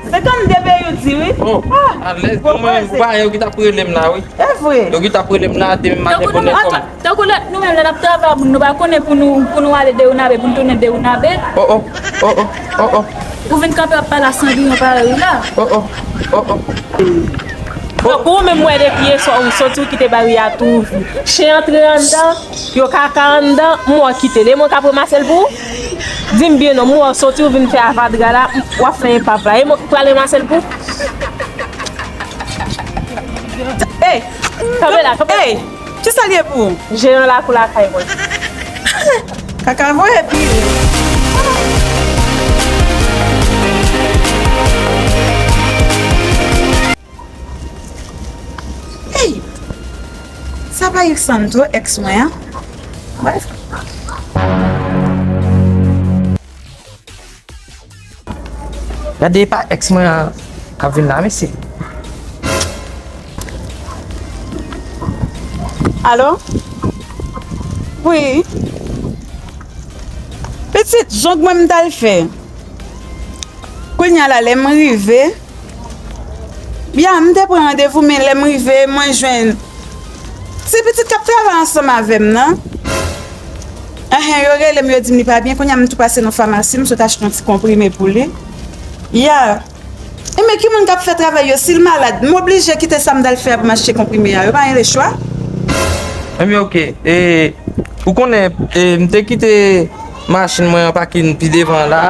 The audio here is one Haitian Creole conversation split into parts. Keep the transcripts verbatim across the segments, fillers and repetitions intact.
Senkannde peyi w di wi. Oh, alèz. Bon, mwen, mwen, se pa yo ki t ap rele m la, wi. E vre. Yo ki t ap rele m la, demen maten, bonè fòm. Tankou nou menm, lè n ap travay moun, nou pa konnen pou nou, pou nou ale dewonabe, pou nou tounen dewonabe. Oh, oh, oh, oh, oh, oh. Ou vin kanpe ap pale a Sandriyon parèy ou la. Oh, oh, oh, oh. Tankou ou menm, mwen, depi yè swa ou soti, ou kite bari a tou ouvri. Chen antre anndan, yo kaka anndan, m wè w kite l. E mwen k ap ranmase l pou ou? Di m byen non, m wè w soti, ou vin fè avadra la, m, w ap fè enpav la. E mwen k pral ranmase l pou ou? Ey! Kanpe la, kanpe la. Ey! Kisa l ye pou ou? Jeran lakou lakay mwen. Kaka voye pi. Ey! Sa pa Ilsanto, èks mwen an? Brèf. Gade, e pa èks mwen an k ap vin la, mesye. Alo? Wi. Pitit, zong mwen m t al fè. Kounye a la, lè m rive, ya, m te pran randevou, men lè m rive, mwen jwenn ti pitit k ap travay ansanm avè m nan. Enhen, yo rele m, yo di m li pa byen. Kounye a, m tou pase nan famasi, m sot achte yon ti konprime pou li. Ya. Enben, ki moun k ap fè travay yo? Si l malad, m oblije kite sa m t al fè a pou m achte konprime a. Yo pa gen lechwa. Enben, oke. E, ou konnen, e, m te kite machin mwen an pakin pi devan la.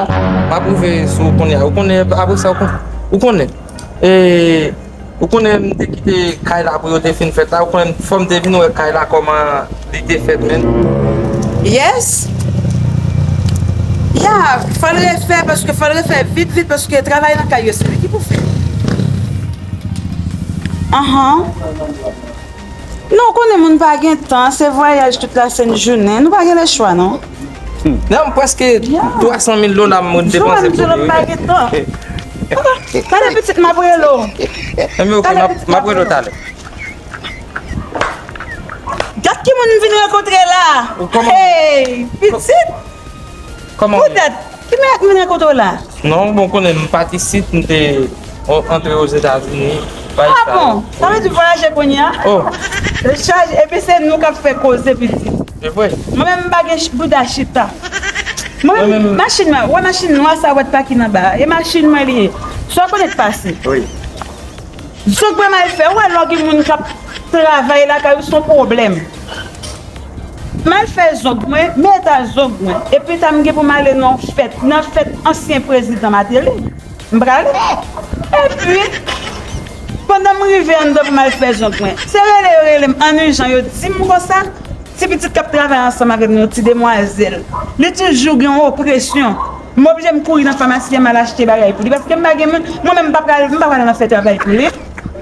M ap rive sou ou kounye a. Ou konnen, apre sa, ou kon-, ou konnen. E, ou konnen m te kite kay la pou yo te fin fèt la. Ou konnen, fò m te vin wè kay la kòman li te fèt, menm. Yes. Ya, fò l refè, paske fò l refè vit, vit, paske travay nan kay yo, se li ki pou fè. Anhan. Non, ou konnen moun pa gen tan, se vwayaj tout lasent jounen. Nou pa gen lechwa, non. Non, prèske twa san mil dola m depanse pou li, wi. Talè pitit, m ap rele w. Enben, oke, m ap, m ap rele w talè. Gad ki moun m vin rankontre la. Hey, pitit. Kòman w ye? Pou dat, ki mèt mwen rankontre w la? Non, bon, konnen m pati isit, m te o-, antre Ozetazini. Ah bon? Sa vle di vwayaje kounye a? Oh. Chaje, epi se nou k ap fè koze, pitit. Se vre? Mwen menm, m pa gen ch-, bouda chita. Mwen menm, machin mwen, wè machin nwa sa, wè t paki nan ba a. E machin mwen li ye. Sa w konnen k pase? Wi. Zòt mwen m al fè, ou wè lè w gen moun k ap travay lakay ou, se yon pwoblèm. M al fè zong mwen, m eta zong mwen. Epi ta m gen pou m ale nan yon fèt, nan fèt ansyen prezidan Martelly. M prale. Epi, pandan m rive anndan pou m al fè zong mwen, se rele yo rele m an ijan, yo di m konsa, ti pitit k ap travay ansanm avè m, yon ti demwazèl, li toujou gen yon opresyon. M oblije m kouri nan famasi a, m al achte bagay pou li, paske m pa gen moun, mwen menm m pa pral, m pa pral nan fè travay pou li.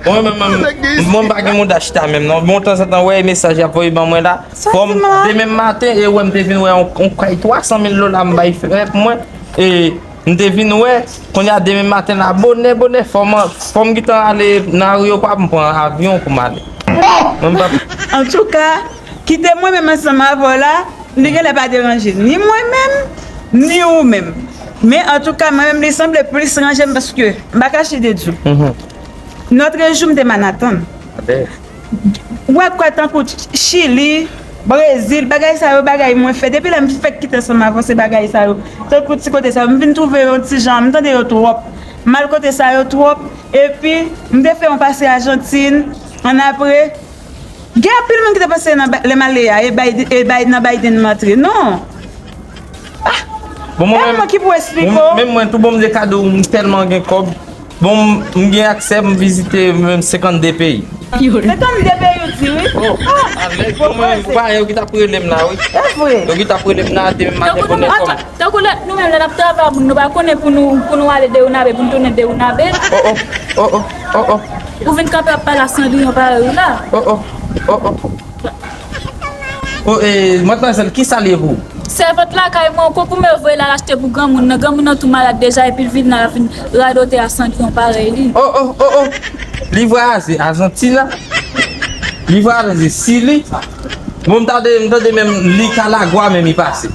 Bon, mwen menm, mwen, mwen pa gen mouda chita menm, non. Bon, tanzantan, wè, mesaj y ap voye ban mwen la. Fò m, demen maten, e wè, m te vin wè yon, yon kay twa san mil dola m bay frè pou mwen. E m te vin wè, kounye a, demen maten la, bonè, bonè, fò m, fò m gentan ale nan ayewopò, m pran avyon pou m ale. Mwen, m pa... Antouka, kite mwen menm ansanm avè w la, li genlè pa deranje ni mwen menm, ni ou menm. Men antouka, mwen menm, li sanble plis ranje m paske m pa kache de di w. Nòt rejou m te Manhattan. Ou wè, kwè tankou Ch-, Chili, Brezil, bagay sa yo, bagay mwen fè. Depi lè m fèk kite ansanm avè w, se bagay sa yo. Tankou ti kote sa yo, m vin twouve yo ti jan, m tande yo twòp. M al kote sa yo twòp. Epi, m te fè yon pase Ajantin, annapre, gen anpil moun ki te panse nan ba-, lè m ale a, e Biden, e Biden, nan Biden m antre. Non. Ah, bon, mwen menm, mwen ki pou esplike w. Menm mwen, tou bon, m de kado, m tèlman gen kòb. Bon, m, m gen aksè, m vizite menm senkannde peyi. Senkannde peyi ou di, wi? Oh, ah, alèz, bon, mwen, se pa yo ki t ap rele m la, wi. E vre? Yo ki t ap rele m la, demen maten, bonè fòm. Tankou lè, nou menm, lè n ap travay moun, nou pa konnen pou nou, pou nou ale dewonabe, pou nou tounen dewonabe. Oh, oh, oh, oh, oh, oh. Ou vin kanpe ap pale a Sandriyon parèy ou la. Oh, oh, oh, oh. Oh, e, madmwazèl, kisa l ye pou ou? Sèvant lakay mwen, yon konprime yo voye l al achte pou granmoun nan. Granmoun nan tou malad deja, epi l vin la, vin radote a Sandriyon parèy li. Oh, oh, oh, oh. Li vwayaje Ajantin la. Li vwayaje Sili. Bon, m tande, m tande menm Nikaragwa menm li pase.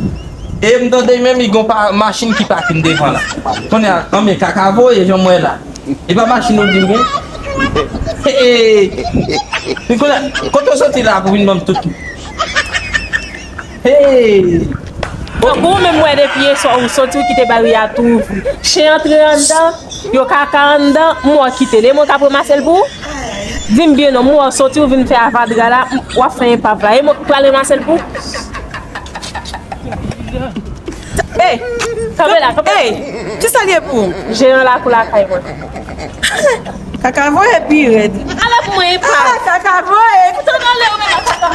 E m tande menm li gon pa, machin ki pakin devan la. Kounye a, anben, kaka voye, jan m wè la. E pa machin ou di m gen? Hey! Kote w soti la pou vin ban m tout? Hey! Donk ou menm, m wè depi yè swa ou soti, ou kite bari a tou ouvri. Chen antre anndan, yo kaka anndan, m wè w kite l. E mwen k ap ranmase l pou ou? Di m byen non, m wè w soti, ou vin fè avadra la, m- w ap fè enpav la. E mwen k pral ranmase l pou ou? Ey, kanpe la, kanpe la. Ey, kisa l ye pou ou? Jeran lakou lakay mwen. Kaka voye pi rèd. Ale pou mwen, enpav. Ah, kaka voye. Ou tande ale ou menm ak kaka.